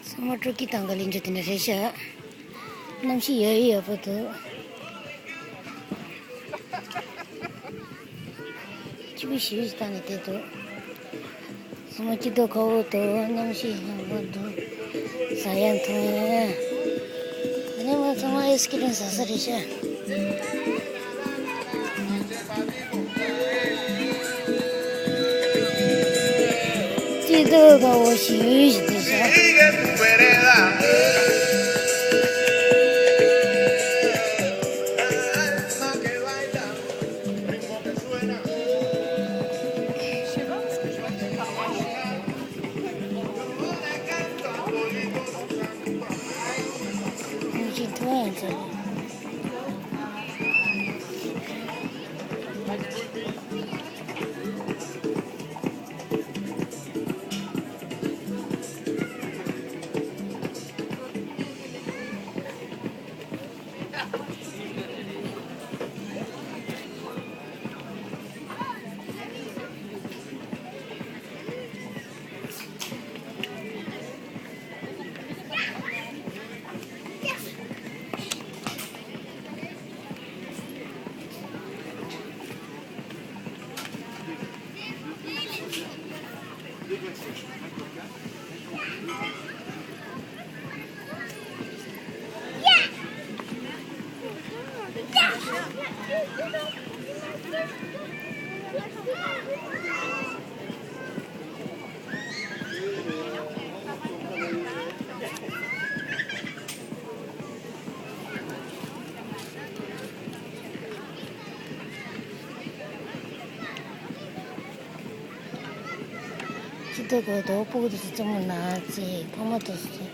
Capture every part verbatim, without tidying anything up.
ཚང་མ་སྤྲོ་སྐྱིད་དང་ག་ལེན་རྒྱུ་དེ་འདྲ་རེད་ཤག་གནམ་གཤིས་ཡག་ཡག་པོ་འདུག་སྐྱིད་པོ་ཞེ་པོ་ཞིག་བཏང་ནས་བསྡད་འདུག་ཚང་མ་སྐྱིད་སྡུག་ཁ་པོ་འདུག་གནམ་གཤིས་ཡག་པོ་འདུག་ཟ་ཡག་འཐུང་ཡག་ཨ་ནི་མ་ཚང་མ་ཨའི་སི་ཀི་རིམ་ཟ་ས་རེད་ཤག་སྐྱིད་སྡུག་དགའ་བོ་ཞེ་པོ་ཞིག་འདུག་ཤག་ཅི་ལྟར་གོ་དོ་སྤུ་གུ་དེ་ཚོ་རྩེད་མོ་ན་རྩེ་ཕ་མ་དེ་ཚོ་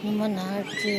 ཉི་མ་ན་རྩེ།